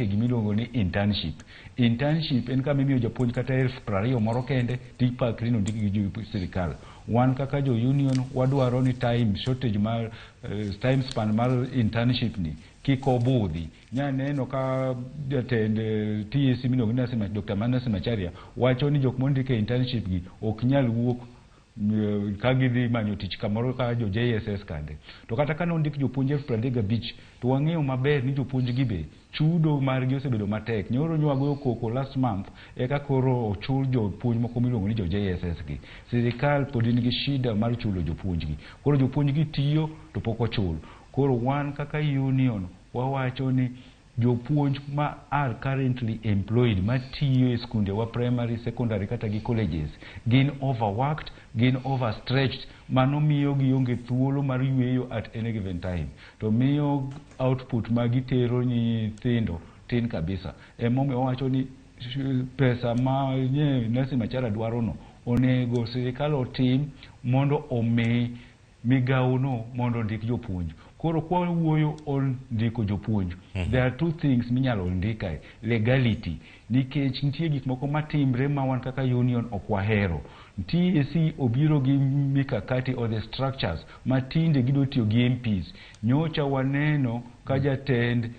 Gimiluongo ni internship. Internship en kama imiyo japuonj kata 20,000 moro kende tipakri ni ondiki gi sirikal. Wan kaka jo union wadwaro ni time shortage mar time span mar internship ni kik obudhi. Nyaneno ka jatend TSC miluongo ni Nancy, Dr. Nancy Macharia wacho ni jok mondik e internship gi ok nyal wuok ka gidhi manyo tich kamoro ka jo JSS kande. To kata ka nondik jopuonj 35,000 to wang'eyo maber ni jopuonj gi be chudo margi osebedo matek. Nyoro nywagoyo koko last month eka koro ochul jopuonj moko miluongo ni jo JSS gi. Sirikal pod nigi shida mar chulo jopuonj gi. Koro jopuonj gi tiyo to pok ochul. Koro wan kaka union wawacho ni jopuonj ma are currently employed matiyo e skunde wa primary, secondary kata gi colleges gin overworked, gin overstretched. Mano miyo gionge thuolo mar yweyo at any given time. To miyo output ma gitero nyithindo tin kabisa. Emomiyo wawacho ni pesa ma nye Nancy Macharia dwaro no onego sirikal otim mondo omi migawo no mondo ondik jopuonj. Koro kwawuoyo on ndiko jopuonj, there are two things minyalo ndik kae. Legality, nikech nitie gik moko matimre ma wan kaka union ok wahero. TSC obiro gi mikakati or the structures ma tinde gidwa tiyo gi MPs. Nyocha waneno ka jatend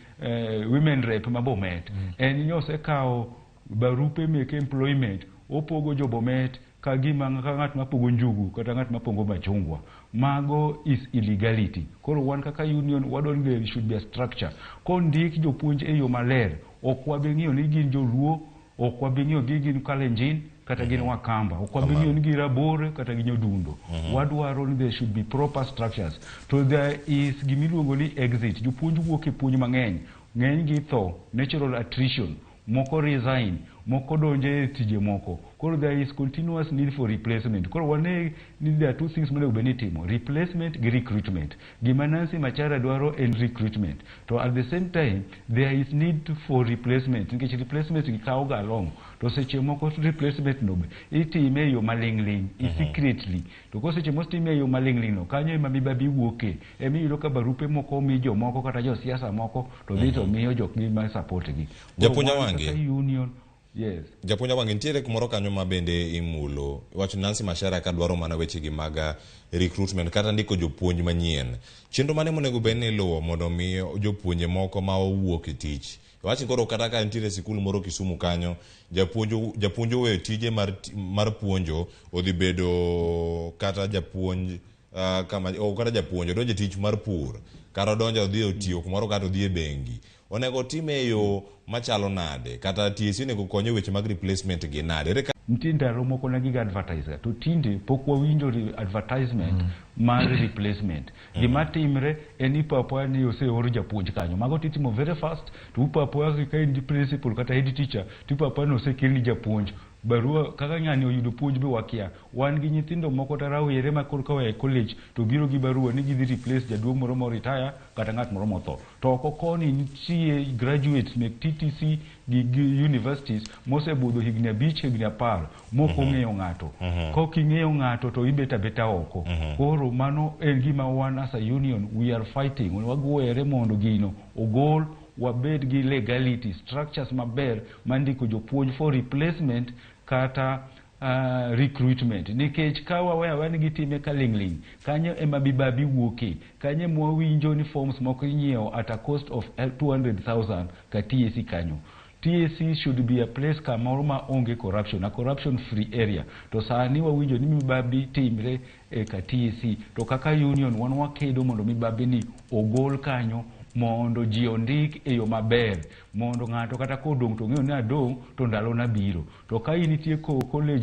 women rep ma Bomet en nyosekawo barupe meke employment opogo jo Bomet ka gima ka ng'at mapogo njugu kata ng'at mapogo machungwa. Mago is illegality. Koro wan kaka union wadwaro ni there should be a structure. Kondik jopuonj e yo maler, ok wabi ng'iyo ni gin joluo, ok wabi ng'iyo ni gin Kalenjin kata gin Wakamba, ok wabi ng'iyo ni gin Rabore kata gin Nyodundo. Wadwaro ni there should be proper structures. To there is gimiluongo ni exit. Jopuonj wuok e puonj mang'eny. Ng'eny gi tho, natural attrition. Moko resign, moko donjo e tije moko. Koro there is continuous need for replacement. Koro wane ni there are two things monego bed ni itimo, replacement gi recruitment. Gima Nancy Macharia dwaro en recruitment. To at the same time, there is need for replacement nikech replacement gi kawo ga long. To seche moko replacement no be itime e yo maling'ling', secretly. To ko seche motime e yo maling'ling' no, kanyo ema mibadhi wuoke. Emiyudo ka barupe moko omi jomoko kata josiasa moko to dhi to miyo jok gi ma support gi. Koro Japuonj wan Awangi. kaka union, yes. Japuonj Awangi, nitiere kumoro kanyo ma bende imulo. Iwacho Nancy Macharia ka dwaro mana wechegi mag recruitment kata ndiko jopuonj manyien. Chenro mane monego bed ni iluwo mondo mi jopuonje moko ma owuok e tich. Iwacho koro kata ka nitiere sikul moro Kisumu kanyo, japuonj japuonj oweyo tije mar puonjo odhi bedo kata japuonj kama o kata japuonj odonjo e tich mar pur kata odonjo odhi otiyo kumoro kata odhi e bengi. Onego otime e yo machalo nade kata TSC onego konye e weche mag replacement gi nade? Ere Nitie ndalo moko ne giga advertise to tinde pok wawinjo advertisement mar replacement. Gima timre en ni ipo apoya ni oseor japuonj kanyo. Mago titimo very fast to upo apoya ka in gi principal kata head teacher tipo apoya ni osekelni japuonj. Barua kaka ng'ani oyudo puonj be wakia. Wan gi nyithindo moko kata rawere ma koro ka oa e college to biro gi barua ni gidhi replace jaduong' moro mo retire kata ng'at moro motho. To oko koni nitie graduates mek TTC gi universities mosebudho higni 5 higni 10 mok ong'eyo ng'ato. Kok ing'eyo ng'ato to ibet abeta oko. Koro mano en gima wan as a union we are fighting. Wagwere mondo gino ogol wabed gi legality structures maber mandiko jopuonj for replacement kata recruitment nikech ka waweyo aweya ni gitime ka ling'ling' kanyo ema mibabi wuoke kanyo ema wawinjo ni forms moko inyiewo at a cost of 200,000 ka TSC kanyo. TSC should be a place kamoro ma onge corruption, a corruption free area. To sani wawinjo ni mibabi timre e ka TSC to kaka union wan wakedo mondo mibabi ni ogol kanyo mondo ji ondik e yo maber mondo ng'ato kata kodong' to ng'eyo ni adong' to ndalona biro. To ka in nitie college